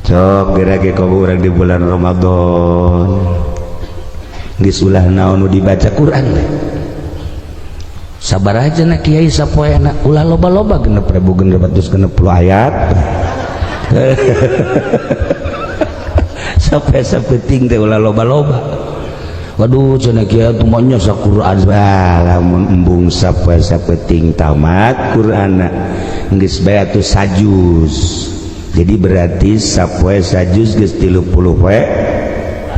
Sok geura ge komo urang di bulan Ramadan. Geus ulah naon nu dibaca Quran we. Sabar aja na kiai sapoena ulah loba-loba 6.660 ayat. Sampai sapenting teh ulah loba-loba. Waduh cenah kiai atuh mah nya saquran bae lamun embung sapoe sapenting tamat Qur'anna geus bae atuh sajuz. Jadi berarti sapoe sajuz geus 30 poe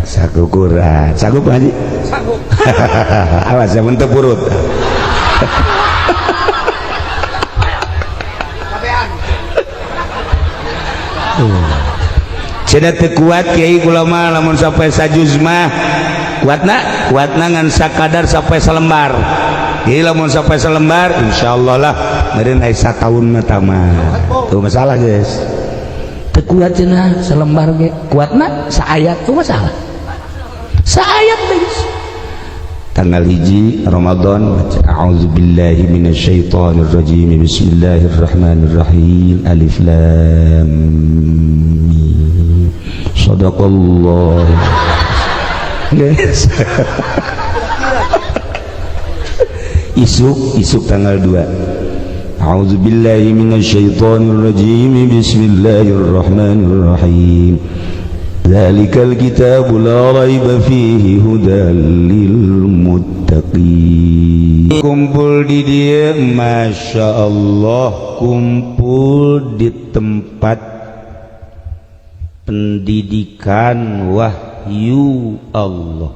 saku Quran. Sanggup haji? Sanggup. Awas ya mun teu purut. Cenah teu kuat kiai kula mah lamun sampai sajuz mah kuatna kuatna ngan sakadar sampai selembar. Jadi lamun sampai selembar insyaallah lah meureun aya sataun mah tamat. Tuh masalah guys. Teu kuat cenah selembar ge kuatna saayat tuh masalah. Saayat guys. Tanggal 1 Ramadan baca a'udzubillahi minasyaitonir rajim bismillahirrahmanirrahim alif lam mim sadaqallah. Guys. Isuk isuk tanggal 2 a'udzubillahi minasyaitonir rajim bismillahirrahmanirrahim dzalikal kitabu la raiba fihi hudal lil muttaqin. Kumpul di dia Masya Allah, kumpul di tempat pendidikan wahyu Allah,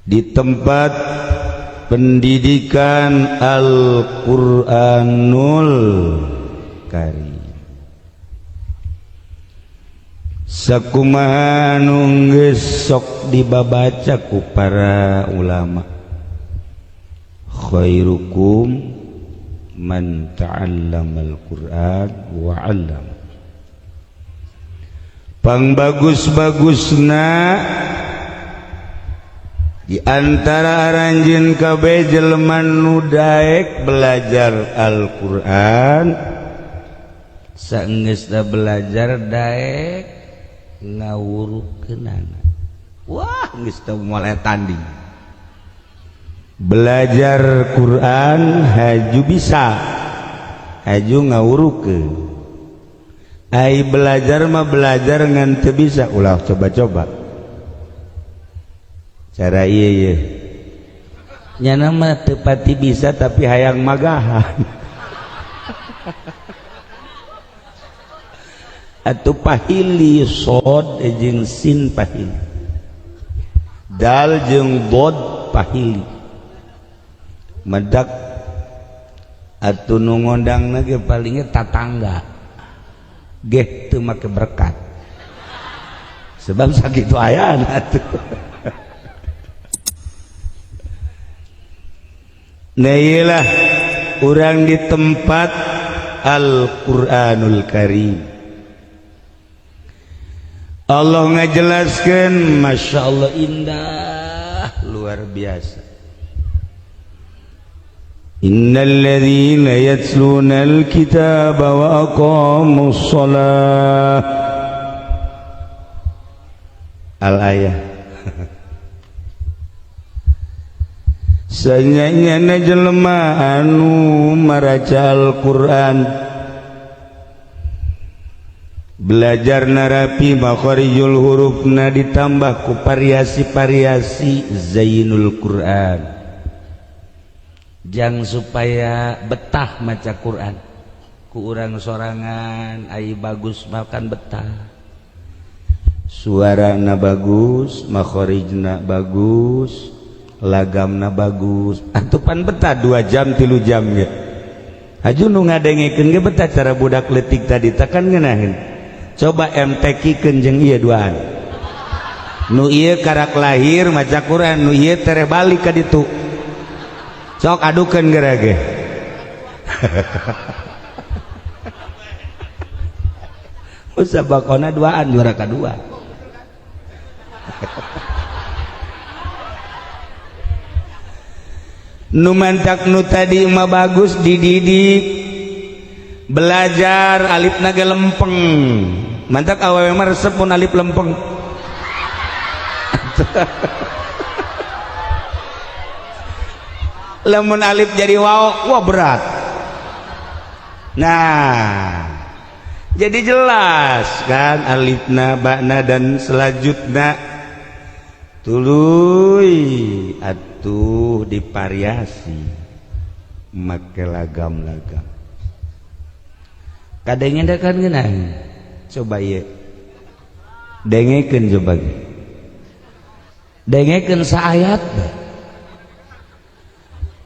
di tempat pendidikan Al-Qur'anul Karim. Sakumaha nu geus sok dibabaca ku para ulama, khairukum man ta'allamal Qur'an wa 'allama. Pangbagus-bagusna di antara aranjeun kabeh jelema nu daek belajar Al-Qur'an, saenggeusna belajar daek ngawurukeunana. Wah, geus teu mulai tanding. Belajar Quran haju bisa, haju ngawurukeun. Ai belajar mah belajar ngan teu bisa, ulah coba-coba. Cara ieu ye. Nyana mah teu pati bisa tapi hayang magahan. Atau pahili sod jeung sin pahili dal jeung bod pahili medak atuh nu ngondangna ge palingnya tatangga geh teu make berkat sebab sakitu ayana atuh. Nah iyalah urang di tempat Al-Qur'anul Karim. Allah ngajelaskan Masya Allah indah luar biasa. Innalladzina yatlunal kitaba wa aqamus shalah. Al-ayah. Sanyanya jelema anu maraca Al-Qur'an, belajar narapi makharijul hurufna ditambah ku variasi-variasi zainul Quran, jang supaya betah maca Quran ku urang sorangan ai bagus makan betah, suarana bagus, makharijna bagus, lagamna bagus, atupan betah 2 jam 3 jam ge. Haju nu ngadengekeun ge betah cara budak leutik tadi takan ngeunaheun. Coba MTQ keun jeung ieu duaan. Nu ieu karak lahir maca Quran, nu ieu tereh balik ka ditu. Sok adukeun geura ge. Musabaqona duaan juara kadua. Nu mantak nu tadi mah bagus dididik. Belajar alifna ge lempeng. Mantak awewe mah resep mun alif lempeng. Lamun alif jadi waw, wah berat. Nah, jadi jelas kan alifna, ba'na dan selanjutnya. Tuluy atuh divariasi make lagam-lagam. Kadangnya kan ngeunah. Coba ieu. Dengekeun coba ge. Dengekeun saayat.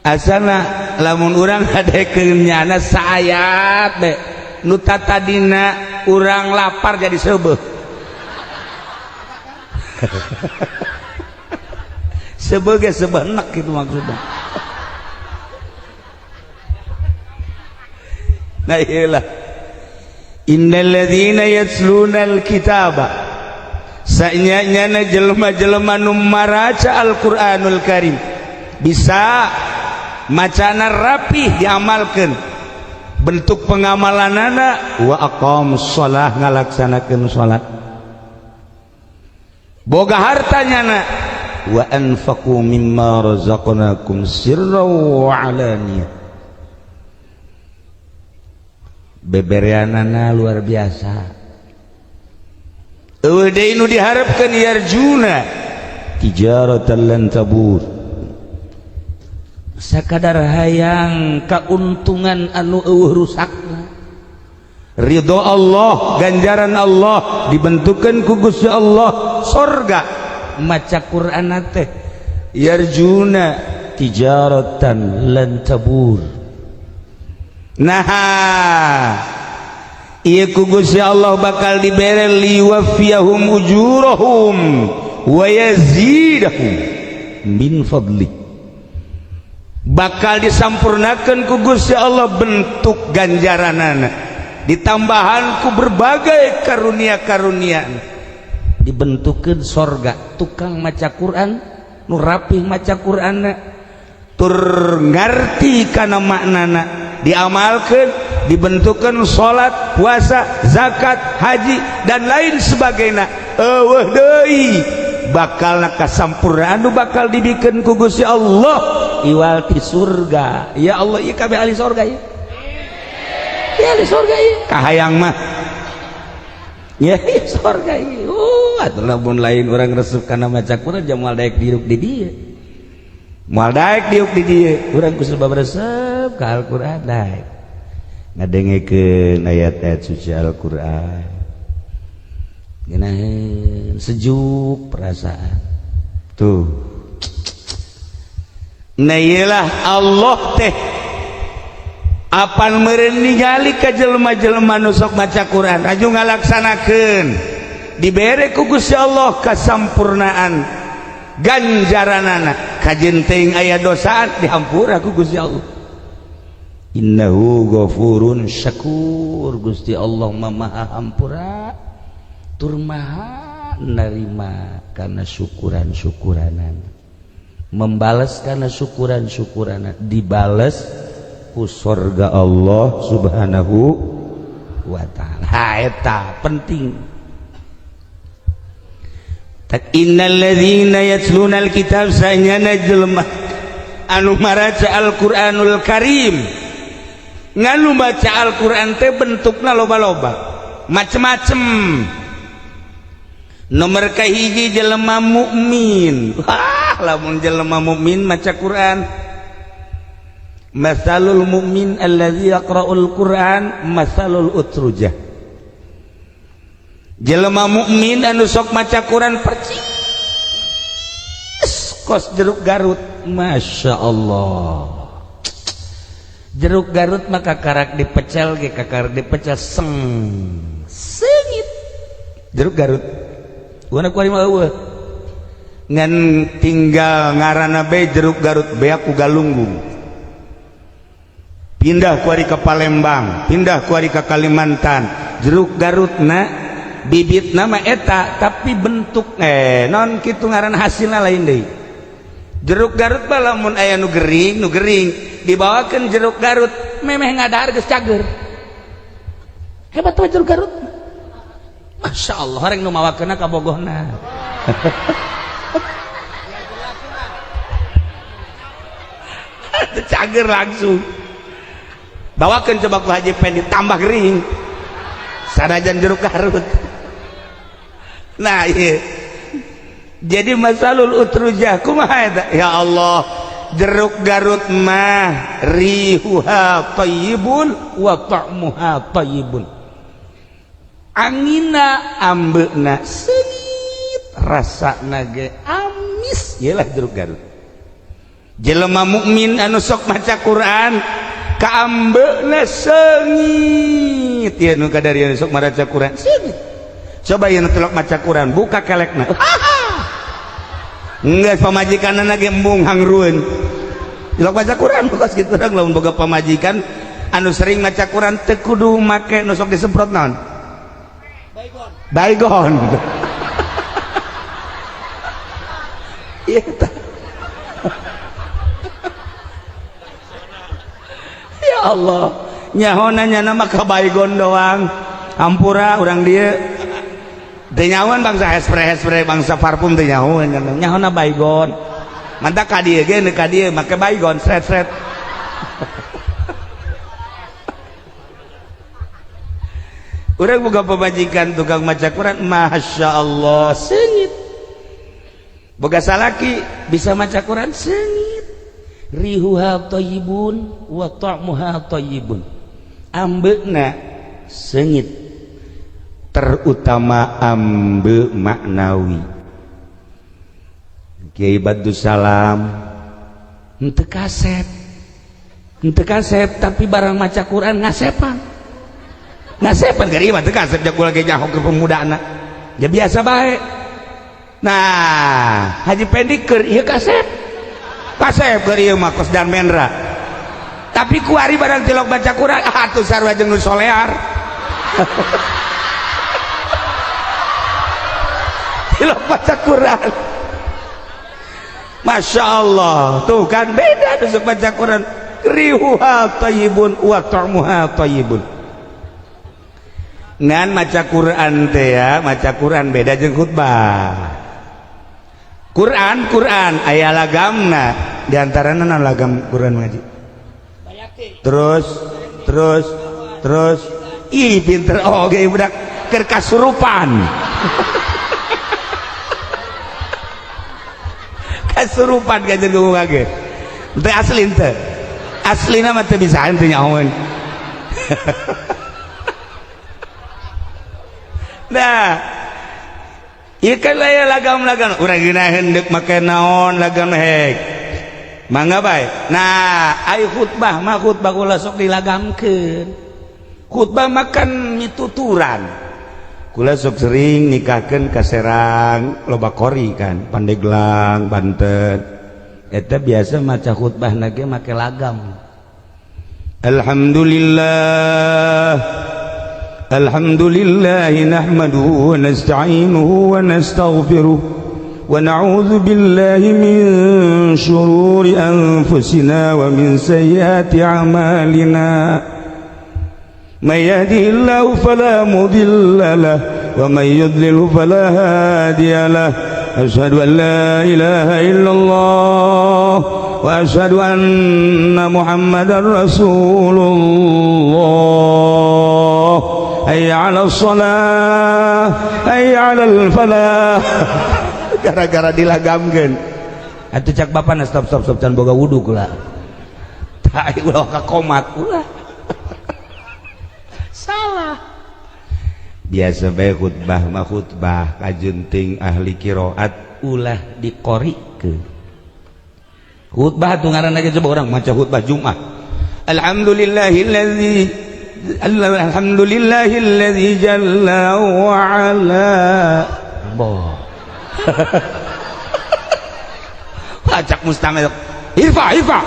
Asana lamun urang ngadekeun nyana saayat be. Nu tatadina urang lapar jadi seubeuh. Sebagai sebenak itu maksudnya. Nah iyalah. Innalladzina yatlunal kitaba. Sanyanya jelema-jelema nu maraca Al-Qur'anul Karim. Bisa macana rapih diamalkeun. Bentuk pengamalanana wa aqamus shalah ngalaksanakeun salat. Boga hartanya na wa anfaqu mimma razaqnakum sirran wa alaniyah. Bebereanana luar biasa. Eueuh deui nu diharapkeun yarjuna tijaratan lan tabur. Sakadar hayang kauntungan anu eueuh rusakna. Ridho Allah, ganjaran Allah dibentukeun ku Gusti Allah sorga. Maca Quran teh yarjuna tijaratan lan tabur. Nah, ieu ku Gusti Allah bakal dibere liwafiyahum ujurahum wa yazidahum min fadli. Bakal disampurnakeun ku Gusti Allah bentuk ganjaranana, ditambahan ku berbagai karunia-karunia. Dibentukkeun sorga tukang maca Quran nu rapih maca Quranna tur ngarti kana maknana, diamalkeun, dibentukkeun salat, puasa, zakat, haji dan lain sebagainya. Eueuh deui bakal kasampurnaan nu bakal dibikeun ku Gusti Allah iwal ti surga. Ya Allah, ieu kabeh ahli surga ieu. Ya ahli surga ieu kahayang mah. Ya surga ieu. Atuh lamun lain urang resep kana maca Quran jam moal daek diuk di dieu. Moal daek diuk di dieu. Urang ku sebab resep ka Al-Qur'an daek. Ngadengekeun ayat-ayat suci Al-Qur'an. Ngeunaheun sejuk perasaan. Tuh. Nah iyalah Allah teh apan meureun ningali ka jelema-jelema nu sok maca Quran aju ngalaksanakeun. Dibere ku Gusti Allah kasampurnaan ganjaranana, kajeun teuing aya dosaan dihampura ku Gusti Allah. Innahu ghafurun syakur. Gusti Allah Maha hampura tur maha narima kana syukuran-syukuranan, membalas kana syukuran-syukuranan, dibales ku sorga Allah Subhanahu wa ta'ala. Ha eta penting. Tak innalladzina yatlunal kitab sanyana jelema anu maraca Al-Qur'anul Karim. Nganu baca Al-Qur'an teh bentukna loba-loba, macem-macem. Nomor kahiji jelema mukmin. Wah, lamun jelema mukmin maca Quran. Masalul mukmin allazi yaqra'ul Qur'an masalul utrujah. Jelema mukmin anu sok maca Quran percis kos jeruk Garut. Masya Allah. Jeruk Garut maka karak dipecel ge kakarak dipecel seng sengit. Jeruk Garut. Wana kuari mah eueuh. Ngan tinggal ngaranna bae jeruk Garut beak ku galunggung. Pindah kuari ke Palembang, pindah kuari ke Kalimantan. Jeruk Garut na bibit nama eta tapi bentuk non kitu ngaran hasilna lain deui. Jeruk Garut mah lamun aya nu gering dibawakeun jeruk Garut memeh ngadahar geus cager. Hebat mah jeruk Garut. Masya Allah, orang nu mawakeunna ka bogohna. Cager langsung. Bawakeun coba ku Haji Pendi tambah gering. Sanajan jeruk Garut. Nah, iya. Jadi masalul utrujah kumaha eta? Ya Allah, jeruk Garut mah rihuha thayyibun wa ta'muha thayyibun. Angina ambeuna seungit, rasana ge amis, ieulah jeruk Garut. Jelema mukmin anu sok maca Quran kaambeuna seungit, ieu nu kadarieu sok maca Quran seungit. Coba ieu nu telok maca Quran buka kelekna. Enggak pamajikanna ge embung hangrueun. Tilok maca Quran kos kitu urang lamun boga pamajikan anu sering maca Quran teu kudu make nu sok disemprot naon? Baygon. Baygon. Ieu tah. Ya Allah, nyahona nyana mah ka baygon doang. Hampura urang dieu. Teu nyahoan bangsa hespre-hespre bangsa parfum teu nyahoan nyahona baygon. Mantap ka dieu ge ka dieu make baygon sret-sret. Urang boga pamajikan tukang maca Quran, Masya Allah seungit. Boga salaki bisa maca Quran seungit. Rihuha thayyibun wa ta'muha thayyibun. Ambeuna seungit. Terutama ambe maknawi. Kiai Badrussalam henteu kasep. Henteu kasep tapi barang maca Quran ngasepan. Ngasepan gari mah teu kasep jak kula ge nyaho ke pemudana. Ya biasa bae. Nah, Haji Pendi keur ieu kasep. Kasep keur ieu mah kos dan menra. Tapi kuari barang tilok baca Quran, atuh sarua jeung nu solear. Tilok baca Quran. Masya Allah, tuh kan beda nusuk baca Quran. Rihuha thayyibun wa ta'muha thayyibun. Ngan maca Quran teh ya, maca Quran beda jeung khutbah. Quran Quran aya lagamna, di antarana naon lagam Quran ngaji. Terus terus terus ih pinter oge budak keur kasurupan. Kasurupan ka jeung ngomong ge. Teu asli teu. Aslina mah teu bisa teu nyahoeun. Nah, ieu kan aya lagam-lagam urang geunaheun deuk make naon lagam hek. Mangga bae. Nah, ai khutbah mah khutbah kula sok dilagamkeun. Khutbah makan mituturan. Kula sok sering nikahkeun ka Serang, loba kori kan, Pandeglang, Banten. Eta biasa maca khutbah ge make lagam. Alhamdulillah. Alhamdulillah nahmaduhu wa nasta'inuhu wa nastaghfiruh wa na'udzu billahi min syururi anfusina wa min sayyiati a'malina. May yahdihillahu fala mudilla lahu wa may yudlilhu fala hadiya lahu. Asyhadu an la ilaha illallah wa asyhadu anna Muhammadar Rasulullah. Hayya 'alas shalah, hayya 'alal falah. Gara-gara dilagamkeun. Atuh cak bapana stop stop stop can boga wudu kula. Tah ulah ka komat ulah. Salah. Biasa bae khutbah mah khutbah kajunting ahli qiraat ulah dikorikeun. Khutbah tuh ngaranna ge coba urang maca khutbah Jumat. Alhamdulillahillazi alhamdulillahilladzi jalla wa ala. Boh. Acak mustamil. Irfa irfa.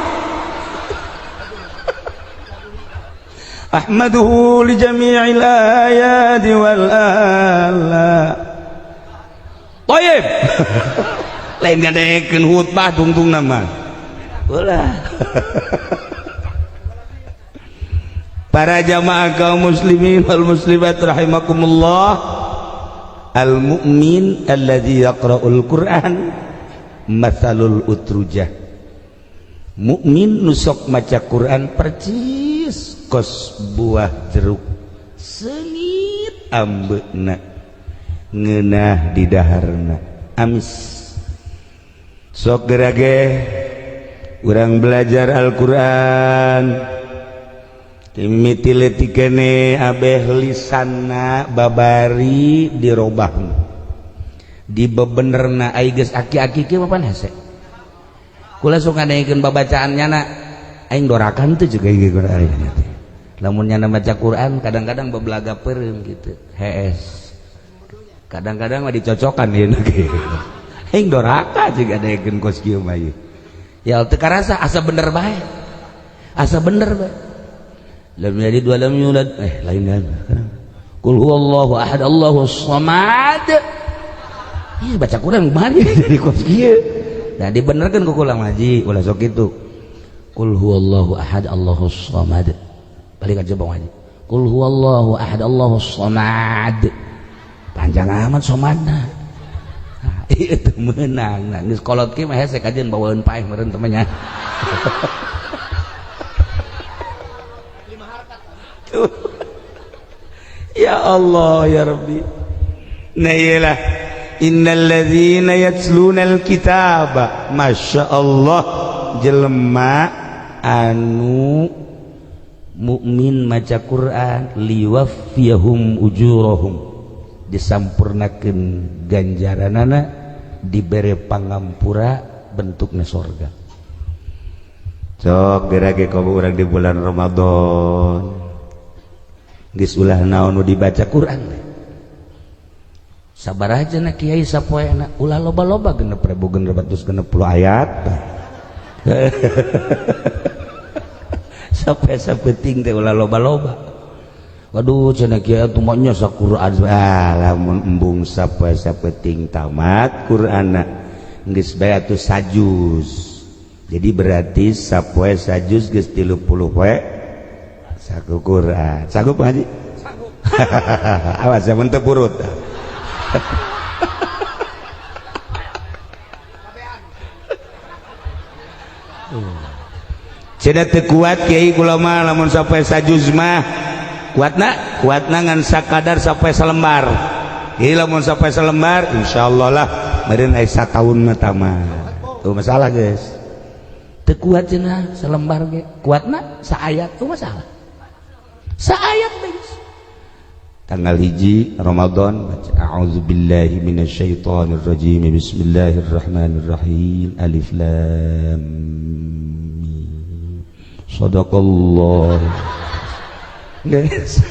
Ahmaduhu li jami'il ayati wal ala. Thayyib. Lain ngadekeun khutbah tungtung nama. Ulah. Para jamaah kaum muslimin wal muslimat rahimakumullah, al mu'min alladzi yaqra'ul Qur'an matsalul utrujah. Mukmin nu sok maca Quran percis kos buah jeruk, seungit ambeuna, ngeunah di daharna, amis. Sok gerage urang belajar Al-Qur'an mimiti leutik keneh, abeh lisanna babari dirobahna, dibebenerna. Ai geus aki-aki kieu mah pan hese. Kula sok ngadengekeun babacaan nyana, aing dorakan teu juga ieu Quran teh. Lamun nyana maca Quran kadang-kadang bebelaga peureum gitu, hees. Kadang-kadang mah dicocokan ieu ge. Aing doraka juga dengekeun kos kieu mah ieu. Ya teu karasa, asa bener bae. Asa bener bae. Lam yalid wa lam yulad, lain lain. Qul huwallahu ahad, Allahus samad. Ih, baca Quran kumaha jadi kos kieu. Nah, dibenerkeun ku kula ngaji ulah sok kitu. Qul huwallahu ahad, Allahus samad. Balik aja Bang Haji. Qul huwallahu ahad, Allahus samad. Panjang amat somadna. Nah, ieu teu meunang. Nah, geus kolot kieu mah hese kajeun bawaeun paeh meureun temannya. Ya Allah ya Rabbi. Nah iyalah, innal ladzina yatlunal kitaba, Masya Allah, jelema anu mukmin maca Quran, liwaffiyahum ujurahum, disampurnakeun ganjaranana, dibere pangampura, bentukna sorga. Sok gerage komo urang di bulan Ramadan geus ulah naon nu dibaca Quran teh. Sabar aja na kiai sapoena, ulah loba-loba 6660 ayat. Sampai sapenting teh ulah loba-loba. Waduh cenah kiai atuh mah nya saquran. Ah lamun embung sapoe sapenting tamat Qur'anna geus bae atuh sajuz. Jadi berarti sapoe sajuz geus 30 poe saku Quran. Sanggup ngaji? Sanggup. Awas ya teu purut. Cenah teu kuat kiai kula mah lamun sampai sajuz mah. Kuatna? Kuatna ngan sakadar sampai selembar. Jadi lamun sampai selembar insyaallah lah meureun aya sataun mah tamat. Tuh masalah guys. Teu kuat cenah selembar ge. Kuatna saayat tuh masalah. Saayat guys. Tanggal 1 Ramadan baca a'udzubillahi minasyaitonirrajim, bismillahirrahmanirrahim, alif lam mim, sadaqallah. Guys.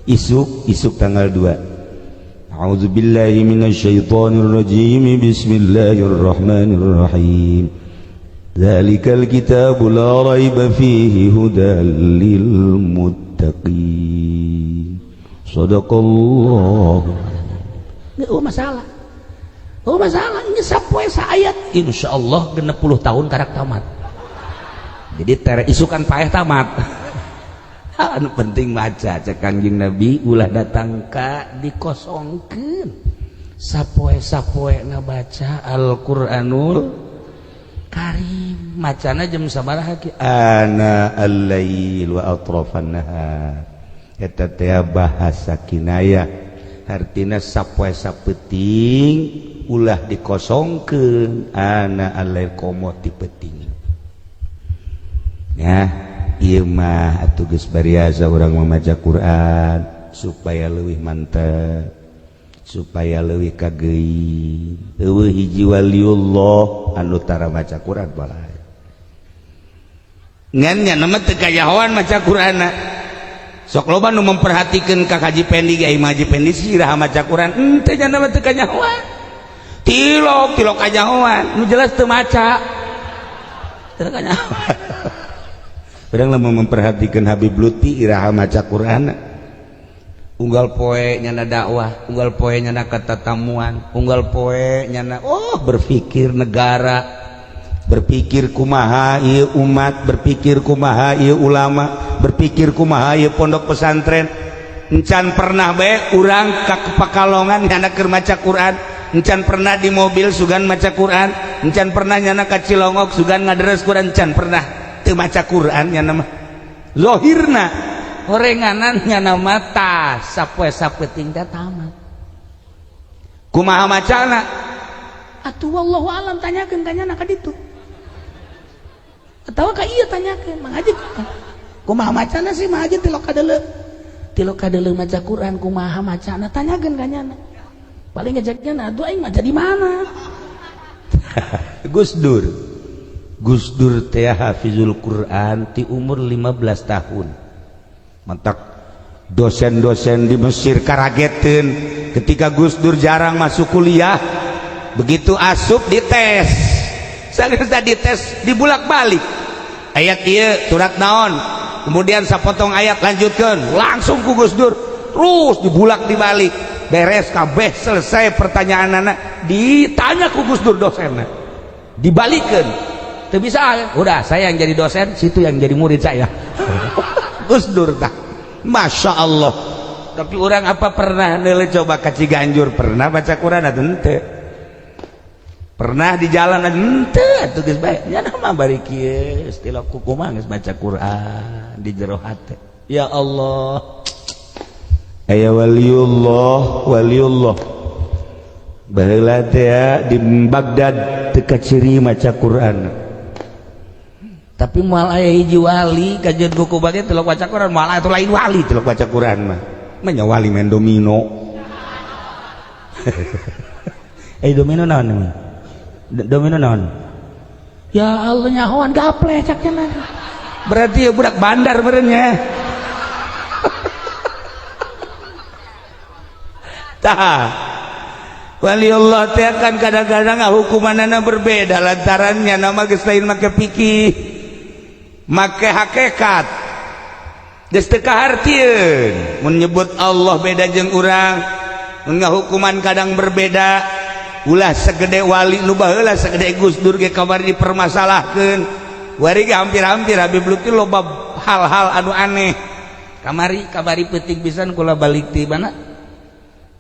Isuk isuk tanggal 2, a'udzubillahi minasyaitonirrajim, bismillahirrahmanirrahim, dzalikal kitabu la raiba fihi hudal lil muttaqin, sadaqallah. Oh masalah, oh masalah ini sapoe saayat insyaallah 60 tahun karak tamat. Jadi tere isukan paeh tamat. Anu penting maca cek Kangjeng Nabi ulah datang ka dikosongkeun. Sapoe-sapoe ngabaca Al-Qur'anul Karim, macana jam sabaraha ki? Ana al-lail wa atrafan nahar. Eta teh bahasa kinayah, hartina sapoe sapeting ulah dikosongkeun, ana al-lail komo ti peuting. Ya, ieu mah atuh geus bariasa urang mamaca Quran supaya leuwih mantep, supaya leuwih kageuing. Eueuh hiji waliullah anu tara maca Quran balai. Ngan nya mah teu kayahoan maca Qur'anna. Sok loba nu memperhatikeun ka Haji Pendi ge, ai Haji Pendi sirah maca Quran, henteu nya mah teu kanyahoan. Tilok tilok kanyahoan, nu jelas teu maca. Teu kanyahoan. Urang lamun memperhatikeun Habib Lutfi iraha maca Qur'anna. Unggal poe nyana dakwah, unggal poe nyana ketetamuan, unggal poe nyana oh berpikir negara. Berpikir kumaha ieu umat, berpikir kumaha ieu ulama, berpikir kumaha ieu pondok pesantren. Encan pernah bae urang ka Pekalongan nyana keur maca Quran, encan pernah di mobil sugan maca Quran, encan pernah nyana ka Cilongok sugan ngaderes Quran, encan pernah teu maca Quran nyana mah. Zohirna horenganan nyana mah tah sapoe sapenting teh tamat. Kumaha macana? Atuh wallahu alam, tanyakeun ka nyana ka ditu. Atawa ka ieu tanyakeun, Mang Haji kumaha macana sih? Mang Haji tilok kadeuleu. Tilok kadeuleu maca Quran kumaha macana, tanyakeun ka nyana. Paling ngejeknya atuh aing maca di mana? Gus Dur. Gus Dur teh hafizul Quran ti umur 15 tahun. Mantak dosen-dosen di Mesir karageteun ketika Gus Dur jarang masuk kuliah, begitu asup dites. Sageus dites dibulak-balik. Ayat ieu surat naon? Kemudian sapotong ayat lanjutkan langsung ku Gus Dur, terus dibulak dibalik, beres kabeh, selesai pertanyaan anak ditanya ku Gus Dur, dosenna dibalikan teu bisa. Udah, saya yang jadi dosen situ, yang jadi murid saya. Gus Dur tah, Masya Allah. Tapi orang apa pernah nilai coba ka Ciganjur, pernah baca Quran atau ente pernah di jalan ente atuh geus bae nya mah bari kieu istilah kumaha geus baca Quran di jero hate. Ya Allah, aya waliullah, waliullah baheula teh ya, di Baghdad teu kaciri maca Quran, tapi moal aya hiji wali kajian buku bagian tilok baca Quran, moal aya, lain wali tilok baca Quran mah. Manya wali main domino. Eh, domino naon namanya? Domino naon? Ya Allah, nyahoan gaple cak cenah. Berarti ya budak bandar merenya. Tah. Waliullah teh kan kadang-kadang hukumanana berbeda lantarannya nama geus lain make fikih, make hakikat. Geus teu kahartieun mun nyebut Allah beda jeung urang, mun ngahukuman kadang berbeda. Ulah segede wali nu baheula, segede Gus Dur ge kamari dipermasalahkeun. Wari ge hampir-hampir Habib Lutfi loba hal-hal anu aneh. Kamari kamari peuting pisan kula balik ti mana?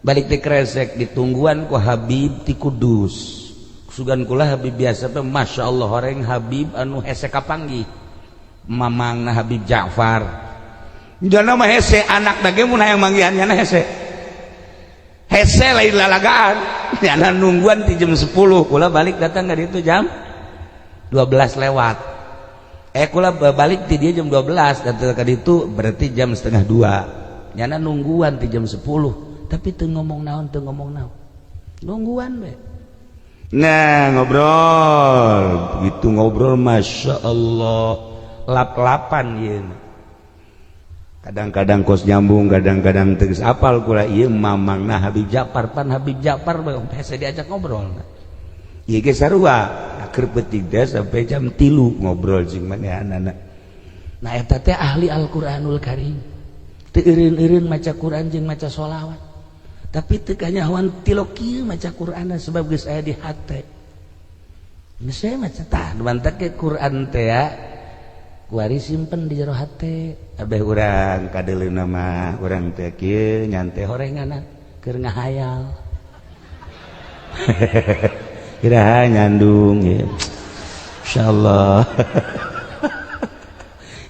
Balik ti Kresek ditungguan ku Habib ti Kudus. Sugan kula Habib biasa teh, Masya Allah, horeng Habib anu hese kapanggih. Mamangna Habib Ja'far. Jana mah hese anak dage mun hayang manggihan nyana hese. Hese lain lalagaan. Nyana nungguan ti jam 10, kula balik datang ka ditu jam 12 lewat. Eh, kula balik ti dia jam 12, datang ka ditu berarti jam setengah dua. Nyana nungguan ti jam 10, tapi teu ngomong naon, teu ngomong naon. Nungguan we. Nah, ngobrol, begitu ngobrol Masya Allah, lap-lapan ieu. Kadang-kadang kos nyambung, kadang-kadang tegas apal kula ieu mamangna Habib Ja'far, pan Habib Ja'far hese diajak ngobrol. Ieu ge sarua, akhir peuting teh sampai jam 3 ngobrol jeung manehanana. Nah, eta teh ahli Al-Qur'anul Karim. Teu eureun-eureun maca Quran jeung maca sholawat. Tapi teu kanyahoan tilok kieu maca Qur'anna sebab geus aya di hate. Geus saya maca tah, mantak ke Quran teh ya. Kuari simpen di jero hate. Abeh urang kadeuleuna mah urang teh kieu nyante horenganan keur ngahayal. Iraha nyandung ya. Insyaallah.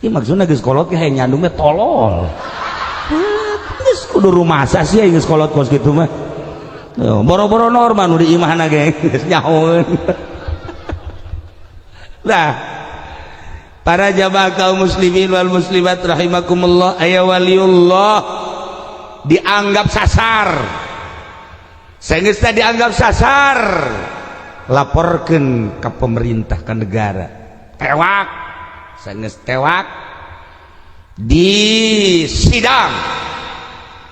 Ieu maksudna geus kolot ge hayang nyandung mah tolol. Geus kudu rumasa sih geus kolot kos kitu mah. Boro-boro normal nu di imahna ge geus nyahoeun. Lah, para jamaah kaum muslimin wal muslimat rahimakumullah, aya waliullah dianggap sasar. Saenggeusna dianggap sasar, laporkeun ke pemerintah, ke negara. Tewak. Saenggeus tewak di sidang.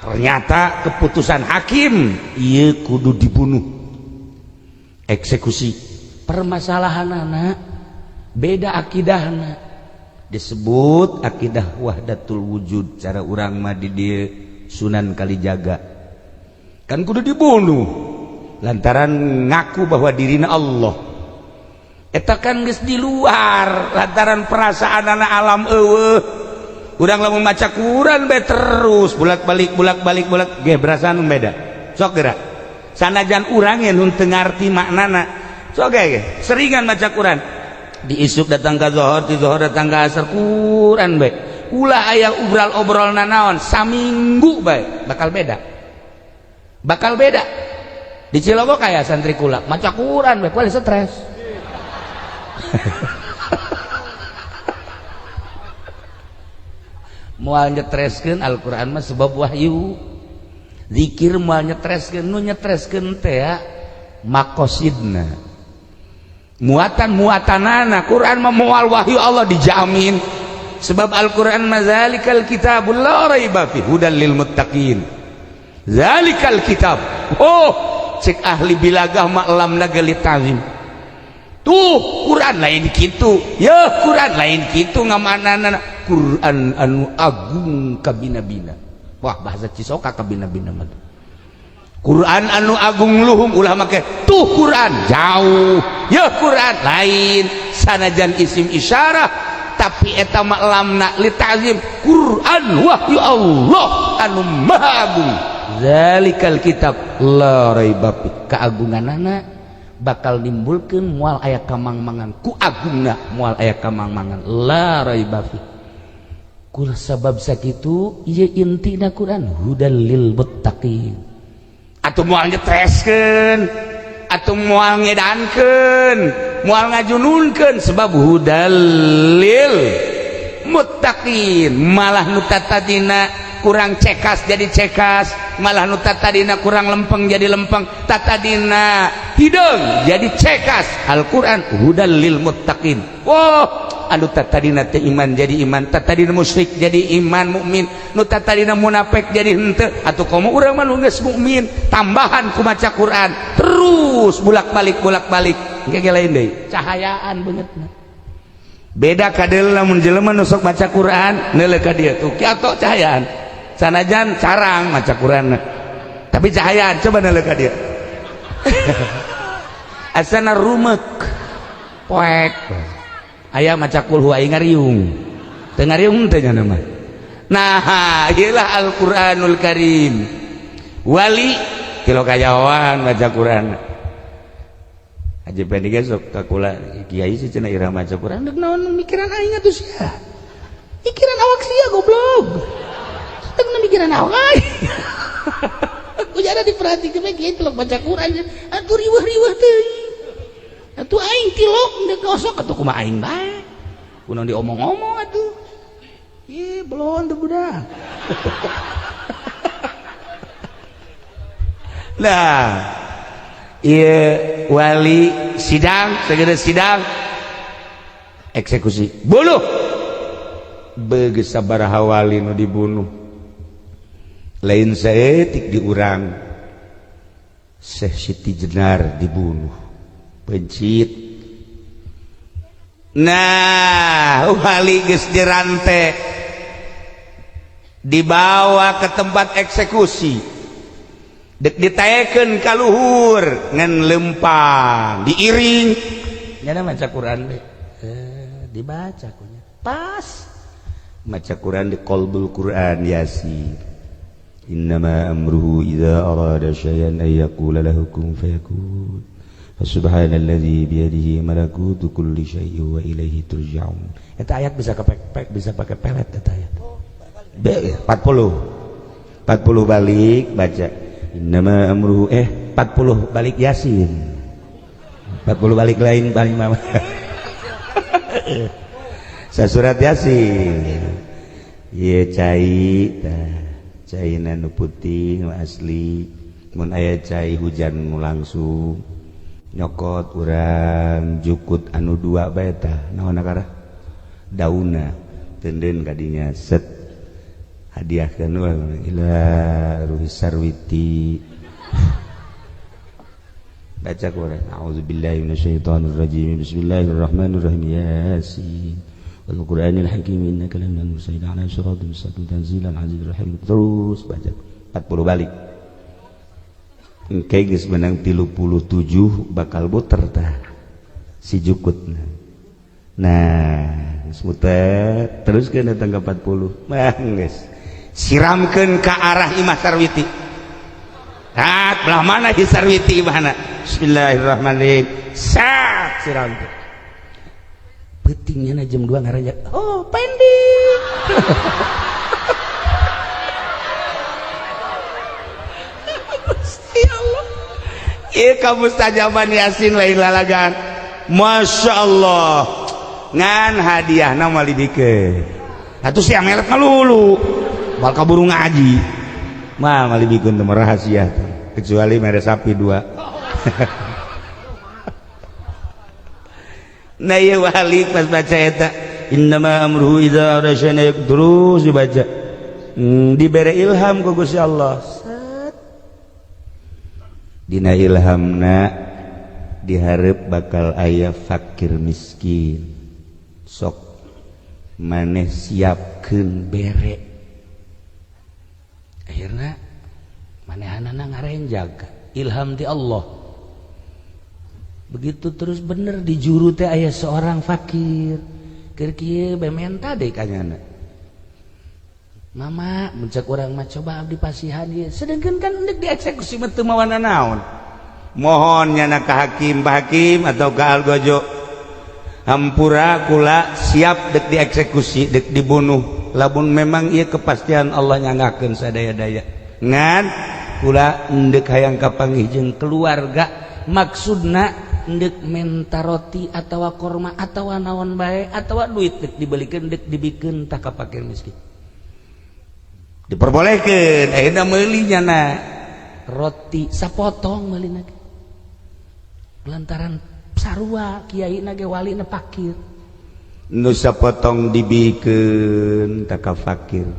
Ternyata keputusan hakim ieu kudu dibunuh. Eksekusi. Permasalahan anak beda akidahna, disebut akidah wahdatul wujud, cara urang mah di dieu Sunan Kalijaga kan kudu dibunuh lantaran ngaku bahwa dirina Allah. Eta kan geus di luar lantaran perasaan anak alam eueuh. Urang lamun maca Quran bae terus bolak-balik bolak-balik bolak ge perasaan beda. Sok geura. Sanajan urang ge nu teu ngarti maknana. Sok ge seringan maca Quran. Di isuk datang ka zuhur, di zuhur datang ka asar Quran bae. Ulah aya obral-obrol nanaon saminggu bae bakal beda. Bakal beda. Di Cilogo kaya santri kula maca Quran bae kuali stres. Moal nyetreskeun Al-Qur'an mah sebab wahyu. Zikir moal nyetreskeun, nu nyetreskeun teh makosidna. Muatan-muatanana Quran mah moal wahyu Allah dijamin. Sebab Al-Qur'an mah zalikal kitabul la raiba fi hudal lil muttaqin. Zalikal kitab. Oh, cek ahli bilagah mah lamna gelit tazim. Tuh Quran lain kitu. Ya Quran lain kitu ngamanana Quran anu agung kabina-bina. Wah, bahasa Cisoka kabina-bina mah. Quran anu agung luhung ulah make tuh Quran jauh. Ya Quran lain sanajan isim isyarah tapi eta mah lamna li ta'zim Quran wahyu Allah anu maha agung. Zalikal kitab la raiba fi. Keagunganana bakal nimbulkeun moal aya kamangmangan ku agungna moal aya kamangmangan la raiba fi. Kul sabab sakitu ieu intina Quran hudal lil muttaqin. Atuh moal nyetreskeun, atuh moal ngedankeun, moal ngajununkeun sebab hudal lil muttaqin. Malah nu tadina kurang cekas jadi cekas, malah nu tadina kurang lempeng jadi lempeng, tatadina hideung jadi cekas. Al-Qur'an hudal lil muttaqin. Wah, anu tatadina teh iman jadi iman, tatadina musyrik jadi iman mukmin, nu tatadina munafik jadi henteu. Atuh komo urang mah nu geus mukmin tambahan ku maca Quran terus bolak-balik bolak-balik engke lain deui cahayaan beungeutna. Beda kadeul lamun jelema nu sok maca Quran neuleuh ka dieu tuh kieu cahayaan. Sanajan carang maca Quran tapi cahayaan coba neuleuh ka dieu. Asana rumek poek. Aya maca kulhu aing ngariung. Teu ngariung teh nya mah. Nah, ieu lah Al-Qur'anul Karim. Wali kilo kajawan maca Quran. Haji Pendi ge sok ka kula kiai sih cenah ira maca Quran deuk naon mikiran aing atuh sia. Mikiran awak sia goblok. Deuk mikiran awak aing. Ku jada diperhatikeun bae kiai tilok baca Quran atuh riweuh-riweuh teuing. Atuh aing tilok deuk gosok atuh kumaha aing bae. Kunaon diomong-omong atuh. Ih, belon teu budak. Nah, ieu wali sidang, segera sidang eksekusi. Bunuh. Begeus sabaraha wali nu dibunuh. Lain saeutik di urang. Syekh Siti Jenar dibunuh. Pencit. Nah, wali geus dirante dibawa ke tempat eksekusi. Dek ditaekeun ka luhur ngan lempang diiring nyana maca Quran we. Dibaca kunya. Pas maca Quran di qalbul Quran Yasin. Innama amruhu idza arada syai'an ay yaqula lahu kun fayakun. Subhanalladzi biyadihi malakutu kulli syai'in wa ilaihi turja'un. Eta ayat bisa kepek-pek, bisa pakai pelet eta ayat. 40. 40 balik baca. Innama amruhu 40 balik Yasin. 40 balik lain paling mama. Sasurat Yasin. Ieu cai tah, caina nu putih nu asli. Mun aya cai hujan nu langsung nyokot urang jukut anu dua bae tah naon akara dauna teunden kadinya set hadiahkeun ila ruhi sarwiti baca Quran a'udzubillahi minasyaitonir rajim bismillahirrahmanirrahim yasin wal qur'anil hakim innaka laminal mursalin ala siratal mustaqim tanzilal azizir rahim terus baca 40 balik. Engke geus menang 37 bakal muter tah. Si jukutna. Nah, geus muter teruskeun datang ke 40. Mah geus. Siramkeun ka arah Imah Sarwiti. Tat, belah mana di Sarwiti imahna? Bismillahirrahmanirrahim. Sat siramkeun. Peutingnya jam 2 ngaranjak. Oh, pending. Ya Allah. Ieu kamustajaban Yasin lain lalagan. Masya Allah. Ngan hadiahna moal dibikeun. Atuh sia melet ngalulu. Bal kaburu ngaji. Mah moal dibikeun teh rahasia teh. Kecuali mere sapi dua. Nah ieu wali pas baca eta innama amruhu idza arada syai'an terus dibaca. Dibere ilham ku Gusti Allah. Set. Dina ilhamna dihareup bakal aya fakir miskin. Sok maneh siapkeun bere. Akhirna manehanana ngarenjag ilham ti Allah. Begitu terus bener di juru teh aya seorang fakir. Keur kieu bae menta deui ka nyana. Mama mencek urang mah coba abdi pasihan ieu. Sedengkeun kan endek dieksekusi mah teu mawana naon. Mohon nyana ka hakim, Pak Hakim atau ka Algojo. Hampura kula siap dek dieksekusi, dek dibunuh. Lamun memang ieu kepastian Allah nyangakeun sadaya-daya. Ngan kula endek hayang kapanggih jeung keluarga, maksudna endek menta roti atawa korma atawa naon bae atawa duit dek dibelikeun dek dibikeun tah ka fakir miskin. Diperbolehkeun ayeuna meuli nyana roti sapotong meulina ge. Lantaran sarua kiaina ge walina fakir. Nu sapotong dibikeun tah ka fakir.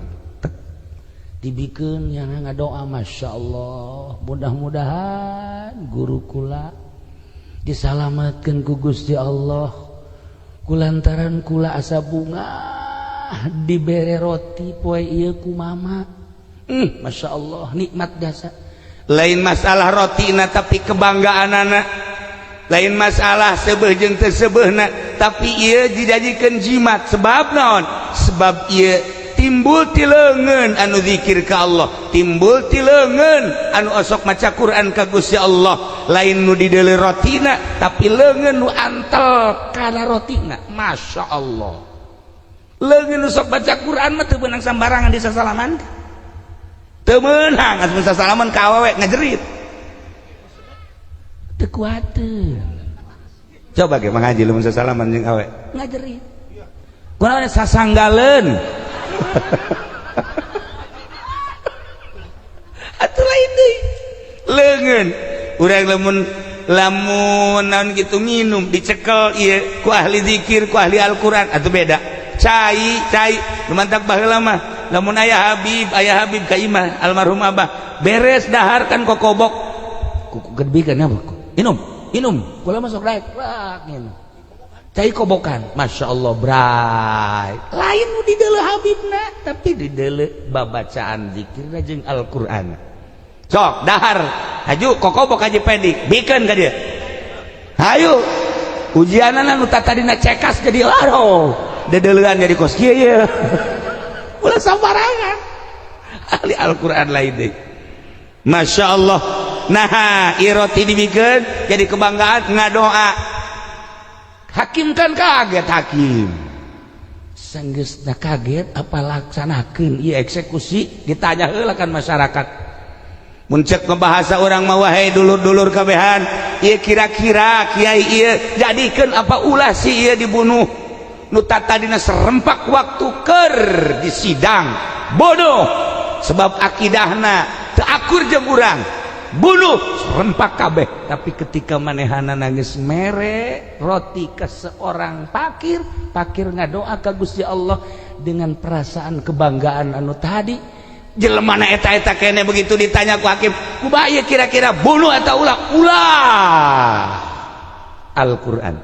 Dibikeun nyana ngadoa Masya Allah mudah-mudahan guru kula disalamatkeun ku Gusti Allah kulantaran kula asa bunga dibere roti poe ieu ku mama. Masya Allah nikmat jasa. Lain masalah rotina tapi kebanggaanana, lain masalah seubeuh jeung teu seubeuhna, tapi ieu dijadikeun jimat. Sebab naon? Sebab ieu timbul ti leungeun anu zikir ka Allah, timbul ti leungeun anu osok maca Quran ka Gusti Allah. Lain nu dideuleu rotina tapi leungeun nu antel kana rotina. Masya Allah, leungeun nu sok baca Quran mah teu beunang sambarangan di sasalaman, teu meunang asup sasalaman ka awewe ngajerit teu kuateun. Coba ge mangaji lamun sasalaman jeung awe ngajerit kunaon sasanggaleun. Atuh lain deui leungeun urang lamun lamun naon kitu minum dicekel ieu ku ahli zikir ku ahli Al-Qur'an atuh beda. Cai cai nu mantak baheula mah lamun aya Habib ka imah almarhum abah beres dahar kan kokobok kuku gedebikeun apa minum minum kula masuk daek rak minum cai kobokan. Masya Allah bray lain nu dideuleu Habibna tapi dideuleu babacaan zikirna jeung Al-Qur'an. Sok dahar haju kokobok haji pedik bikeun ka dieu hayu ujianana nu tadina cekas jadi aduh dedeleuan jadi kos kieu ye ulah sambarangan ahli Al-Qur'an lain deui. Masya Allah. Nah iroti dibikeun jadi kebanggaan ngadoa. Hakim kan kaget, hakim sanggeusna kaget apa laksanakeun ieu eksekusi ditanya heula kan masyarakat. Mun cek bahasa urang mah wahai dulur-dulur kabehan ieu kira-kira kiai ieu jadikeun apa ulah si ieu dibunuh nu tadina serempak waktu keur di sidang bodoh sebab akidahna teu akur jeung urang bunuh serempak kabeh. Tapi ketika manehana nangis mere roti ke seorang fakir, fakir ngadoa ka Gusti Allah dengan perasaan kebanggaan anu tadi jelema na eta-eta kene begitu ditanya ku hakim kumaha ieu kira-kira bunuh atau ulah? Ulah. Al-Qur'an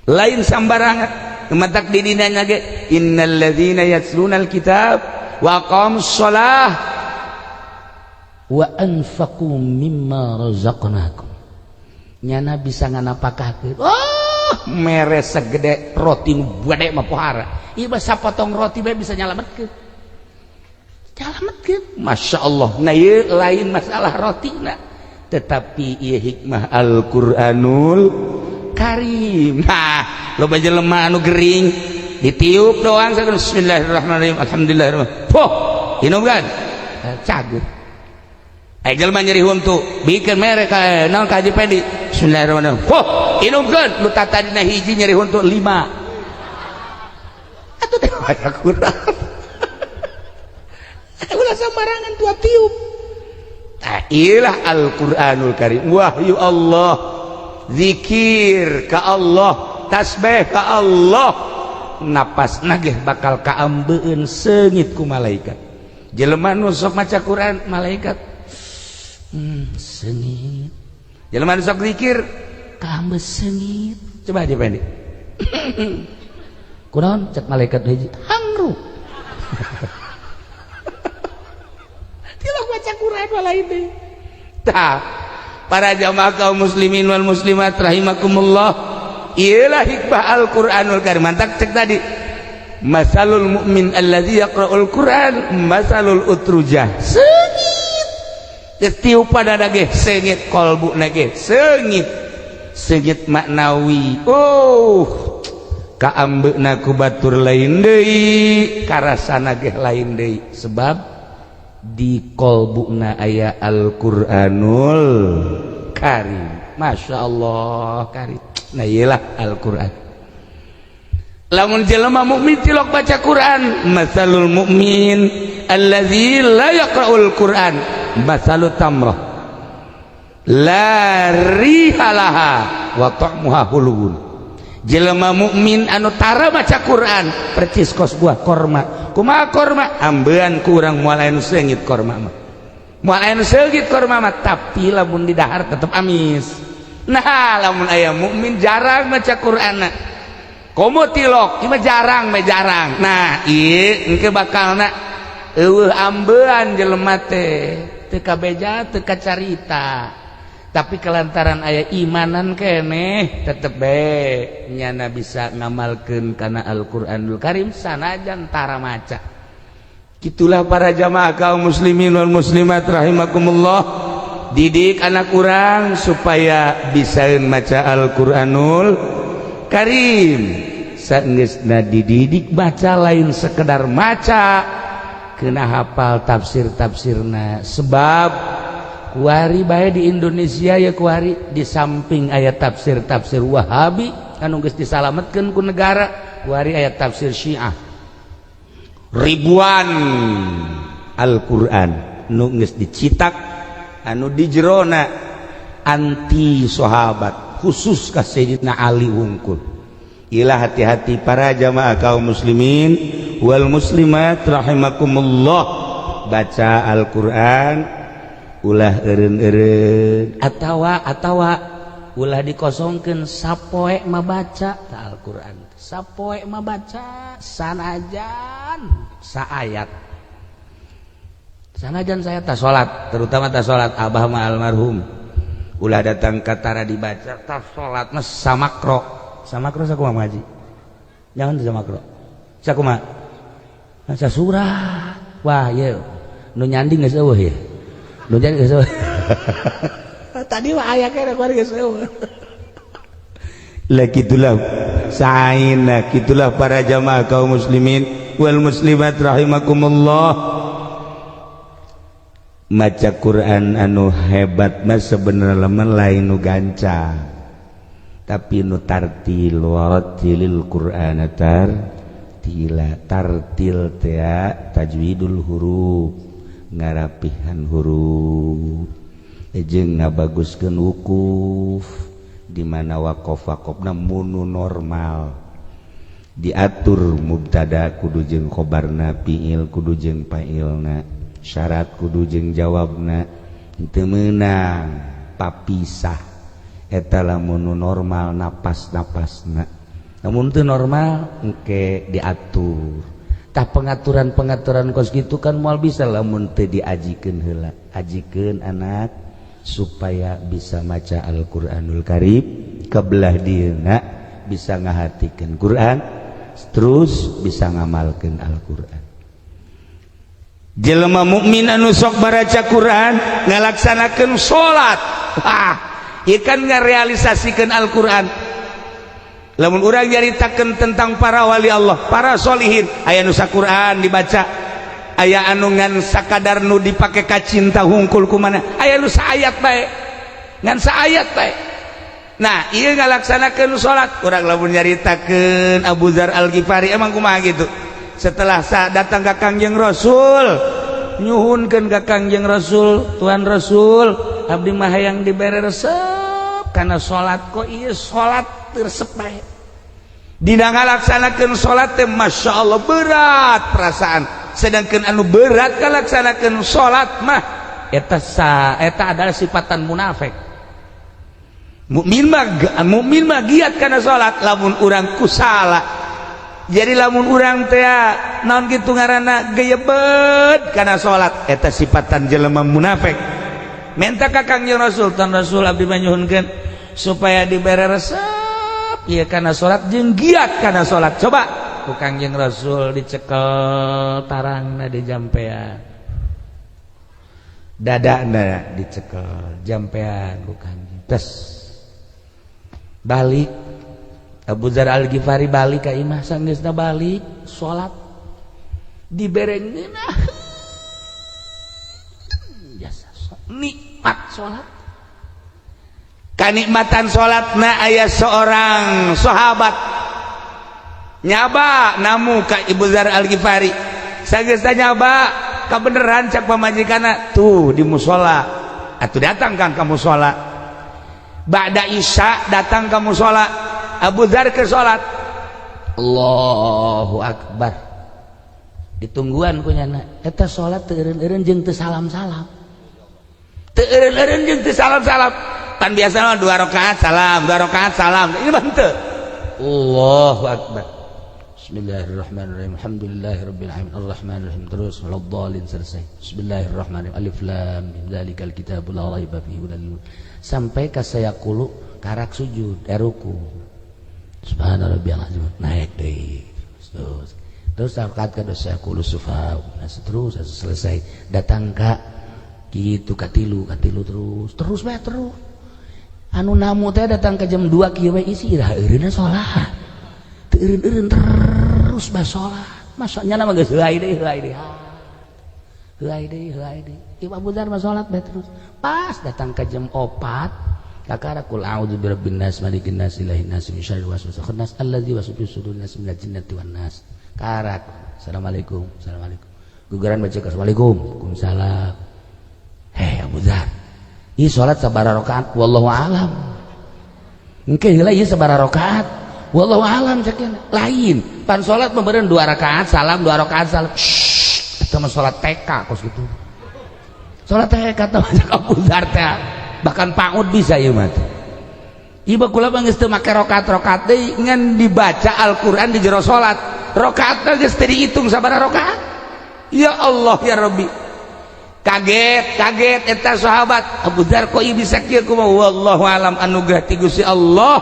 lain sambarangan matak di dina ge innal ladzina yatlunal kitab wa aqamus shalah wa anfaqu mimma razaqnakum. Nyana bisa nganapakahkeun. Oh, Wah, mere segede roti nu gede mah pohara. Ieu mah sapotong roti bae bisa nyalametkeun. Nyalametkeun. Masya Allah. Nah, ieu lain masalah roti na. Tetapi ieu hikmah Al-Qur'anul Karim. Nah, loba jelema anu gering ditiup doang. Bismillahirrahmanirrahim, alhamdulillah. Poh, minum kan? Cager. Eh, jelema nyeri huntu, bikin mere ka naon ka Haji Pendi. Bismillahirrahmanirrahim. Poh, inumkeun. Nu tadina hiji nyeri huntu lima. Atuh teh baca Quran. Ulah sembarangan tua tiup. Tah, ilah Al-Qur'anul Karim. Wahyu Allah. Zikir ka Allah, tasbih ka Allah. Napas nagih bakal kaambeun seungit ku malaikat. Jelema nu sok maca Quran, malaikat seungit. Jelema nu sok zikir kaambe seungit. Coba aja Pendi. Kunaon cek malaikat hiji hangru. Tilok maca Quran lain deui. Tah, para jamaah kaum muslimin wal muslimat rahimakumullah. Iyalah hikmah Al-Qur'anul Karim. Mantak cek tadi. Masalul mu'min allazi yaqra'ul Qur'an masalul utrujah. Seungit. Tiup pada ge seungit, kolbu ge seungit. Seungit maknawi. Oh, kaambeuna ku batur lain deui, karasana ge lain deui. Sebab di kolbuna aya Al-Qur'anul Karim. Masya Allah Karim. Nah, iyalah Al-Qur'an. Lamun jelema mukmin tilok baca Quran, masalul mukmin allazi la yaqra'ul Quran masalut tamrah la riha laha wa ta'muha hulun. Jelema mukmin anu tara baca Quran percis kos buah korma. Kumaha korma? Ambean ku urang moal aya nu seungit korma mah. Moal aya nu seungit korma mah, tapi lamun didahar tetep amis. Nah, lamun aya mukmin jarang baca Quran, komo tilok ieu mah jarang mah jarang. Nah, ieu engke bakalna eueuh ambean jelema teh teu kabeja teu kacarita, tapi kelantaran aya imanan keneh tetep bae nyana bisa ngamalkeun kana Al-Qur'anul Karim sanajan tara maca. Gitulah para jamaah kaum muslimin wal muslimat rahimakumullah. Didik anak urang supaya bisa maca Al-Qur'anul Karim. Saenggeusna dididik baca, lain sekedar maca, kena hafal tafsir-tafsirna. Sebab kuari bae di Indonesia ya, kuari di samping ayat tafsir-tafsir Wahabi anu geus disalametkeun ku negara, kuari ayat tafsir Syiah ribuan Al-Qur'an nu geus dicitak anu di jerona anti sahabat, khusus ka Sayyidina Ali wungkul. Ilah hati-hati para jamaah kaum muslimin wal muslimat rahimakumullah. Baca Al-Qur'an ulah eureun-eureun atawa atawa ulah dikosongkeun. Sapoe mah baca ta Al-Qur'an, sapoe mah baca sanajan saayat, sanajan saya tak salat, terutama tak salat. Abah mah almarhum ulah datang ka tara dibaca. Tak salat mah samakro samakro. Sakumaha ngaji? Jangan samakro. Sakumaha? Maca surah. Wah, ye nu nyanding geus eueuh ya, nu nyanding geus eueuh. Tadi mah aya kene, kuari geus eueuh lah. Gitulah saina, gitulah para jamaah kaum muslimin wal muslimat rahimakumullah. Maca Quran anu hebat mah sebenarnya mah lain nu gancang, tapi nu tartil. Warattilil Qur'ana tartila. Tartil teh tajwidul huruf, ngarapihan huruf jeung ngabaguskeun wukuf, di mana waqaf waqafna munu normal diatur, mubtada kudu jeung khobarna, fiil kudu jeung fa'ilna, syarat kudu jeung jawabna, teu meunang papisah. Eta lamun normal napas-napasna. Namun teu normal engke diatur. Tah, pengaturan-pengaturan kos gitu kan moal bisa lamun teu diajikeun heula. Ajikeun anak supaya bisa maca Al-Qur'anul Karim kebelah dieuna. Bisa ngahartikeun Quran, terus bisa ngamalkeun Al-Quran. Jelema mukmin anu sok baraca Quran, ngalaksanakeun salat, ah, ieu kan ngarealisasikeun Al-Quran. Lamun urang nyaritakeun tentang para wali Allah, para solihin, aya nu Quran dibaca, aya anu ngan sakadar nu dipake kacinta hungkul. Kumana aya nu saayat bae, ngan saayat bae. Nah, ieu ngalaksanakeun salat. Urang lamun nyaritakeun Abu Dzar Al Ghifari, emang kumaha gitu? Setelah saat datang ke Kangjeng Rasul, nyuhunkeun ka Kangjeng Rasul, "Tuan Rasul, abdi mah hayang dibere resep kana salat. Kok ieu salat teu resep bae?" Dina ngalaksanakeun salat teh, Masya Allah, berat perasaan. Sedangkan anu berat ngalaksanakeun salat mah eta adalah sifatan munafik. Mukmin mah giat kana salat. Lamun urang kusala, jadi lamun urang teh naon kitu ngaranna, geyebet kana salat, eta sifatan jelema munafik. Minta ka Kangjeng Rasul, "Tuan Rasul, abdi mah nyuhunkeun supaya dibere resep ieu kana salat jeung giat kana salat." Coba ku Kangjeng Rasul dicekel tarangna di jampean, dadana dicekel jampean ku Kangjeng. Tes balik Abu Dzar Al Ghifari, balik ka imah. Sanggeusna balik salat, dibere ngeunah jasa nikmat salat, kanikmatan salat. Na aya seorang sahabat nyaba namu ka Abu Dzar Al Ghifari. Sanggeusna nyaba, kabeneran cak pamajikanna tuh di musola. Atuh datang kang ka musola. Ba'da Isya datang ke musola Abu Dzar ke salat. Allahu Akbar, ditungguan ku nyana. Eta salat teu eureun-eureun jeung teu salam-salam, teu eureun-eureun jeung teu salam-salam. Kan biasa dua rakaat salam, dua rakaat salam, ini mah henteu. Allahu Akbar, Bismillahirrahmanirrahim, alhamdulillahirabbil alamin, arrahmanirrahim, terus waladdallin, selesai. Bismillahirrahmanirrahim, alif lam mim, dzalikal kitabul la raiba fihi hudal, sampai ka sayaqulu, karak sujud, ruku, subhana rabbiyal azim, naik deui, terus terus rakaat ka sayaqulu sufa, nah, terus selesai, datang ka kitu, katilu, katilu, terus terus bae terus. Anu namu teh datang ke jam 2 kieu we isi iraha eureunna salat, teu eureun-eureun, terus bae salat. Masanya mah geus heulai deui, heulai deui, heulai deui, heulai deui. Ieu Abu Dzar mah salat bae terus. Pas datang ke jam 4, kakara qul a'udzu birabbin nas, malikin nas, ilahin nas, min syarril waswasil khannas, allazi yuwaswisu fi sudurin nas, minal jinnati wan nas. Karak, assalamualaikum, assalamualaikum. Gugaran baca, assalamualaikum, waalaikumsalam. "Hei Abu Dzar, ieu salat sabaraha rakaat?" "Wallahu alam." "Engke heula, ieu sabaraha rakaat?" "Wallahu alam." Cek lain pan salat meureun dua rakaat salam, dua rakaat salam. Shh, eta mah salat TK kos kitu, salat TK teh. Cek Abu Dzar teh, bahkan PAUD bisa ieu mah teh. Ieu kula mah geus teu make rakaat-rakaat deui, ngan dibaca Al-Qur'an di jero salat. Rakaatna geus teu dihitung sabaraha rakaat. Ya Allah ya Rabbi, kaget kaget eta sahabat. "Abu Dzar, kok ieu bisa kieu? Kumaha?" "Wallahu alam, anugerah ti Gusti Allah.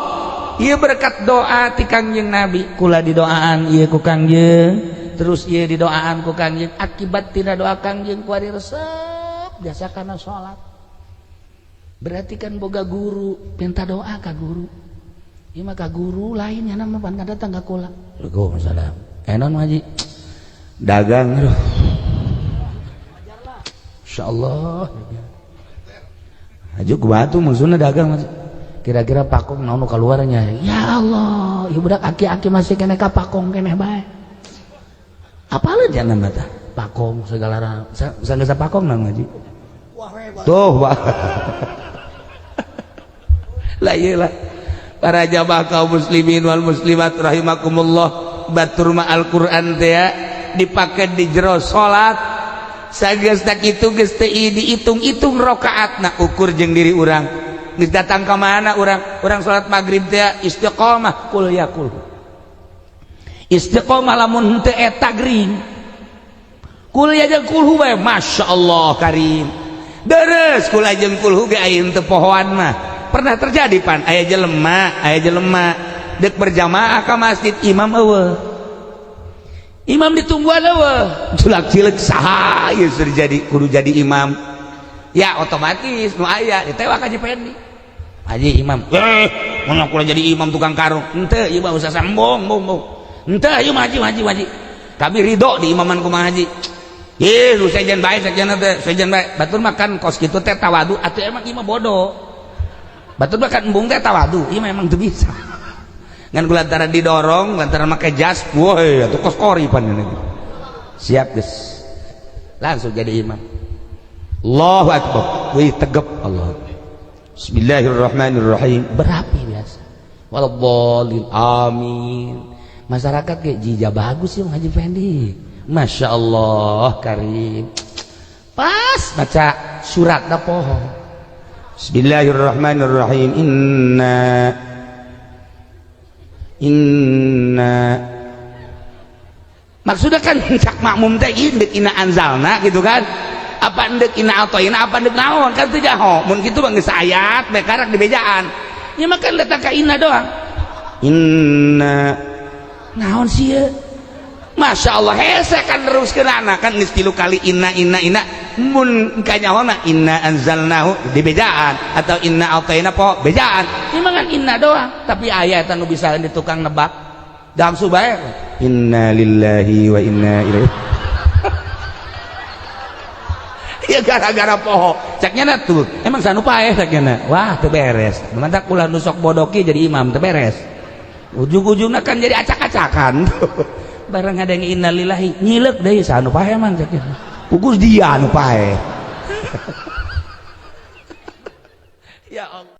Ieu berkat doa ti Kangjeng Nabi. Kula didoaan ieu ku Kangjeng, terus ieu didoaan ku Kangjeng. Akibat tina doa Kangjeng, kuari resep jasa kana salat." Berarti kan boga guru, minta doa ka guru. Ieu mah ka guru lain nya mah, pan datang ka kula. Waalaikumsalam. "Eh, naon ngaji?" "Dagang." Aduh. Insyaallah. Aju ku batu musuhna dagang. Kira-kira pakong naon nu kaluarnya? Ya Allah, ieu budak aki-aki masih keneh ka pakong keneh bae. Apaleun jangan mata? Pakong segala sanggeus pakong naon ngaji? Tuh, Pak. Lah, iyalah, para jamaah kaum muslimin wal muslimat rahimakumullah, batur mah Al-Qur'an teh dipake di jero salat. Sageus tak itu geus teu dihitung-hitung rakaatna. Ukur jeung diri urang, geus datang ka mana urang. Urang salat maghrib teh istiqomah kul ya kul, istiqomah. Lamun henteu eta gering, kul ya jeung kulhu bae, masyaallah karim, deres kul jeung kulhu ge. Aya teu pohoan mah pernah terjadi pan, aya jelema, aya jelema. Dek berjamaah ka masjid, imam eueuh, imam ditungguan eueuh, culak cileuk saha ieu sudah jadi kudu jadi imam. Ya otomatis nu aya ditewak Haji Pendi. Haji imam, mun aku jadi imam tukang karung henteu ieu mah usah sambung bung bung henteu ieu mah. Haji, haji, haji, kami ridho di imaman kumaha haji. Ih, lu sejen bae, sejen teh, sejen bae. Batur makan kos kitu teh tawadu atuh, emang ieu mah bodoh. Batur makan embung teh tawadu, ieu mah emang teu bisa. Ngan lantaran didorong, lantaran make jas, woi, atuh kos kori pan ini. Siap geus. Langsung jadi imam. Allahu akbar. Wih, tegep Allah. Bismillahirrahmanirrahim. Berapi biasa. Waladhdallin. Amin. Masyarakat kayak jija bagus sih Haji Fendi. Masya Allah karim. Pas baca surat dah poho. Bismillahirrahmanirrahim. Inna inna, maksudnya kan cak makmum teh indek inna anzalna gitu kan, apa endek inna atoina, apa endek naon kan teu jaho. Mun kitu mah geus ayat bae karak di bejaan ya, makan datang ka inna doang, inna naon sih ya. Masya Allah, hese kan terus anak kan geus tilu kali inna inna inna. Mun kanyahona inna anzalnahu di bejaan atau inna atoina po bejaan ini mah kan inna doang, tapi ayat anu bisa di tukang nebak dalam bae inna lillahi wa inna ilaihi. Ya gara-gara poho ceknya tuh emang sanu paeh ceknya, wah teu beres. Mantak ulah nu sok bodoki jadi imam, teu beres ujung-ujungnya kan jadi acak-acakan. Barang ada yang innalillahi nyilek deui, sanu paeh emang ceknya, pugus dia anu paeh. Ya Allah.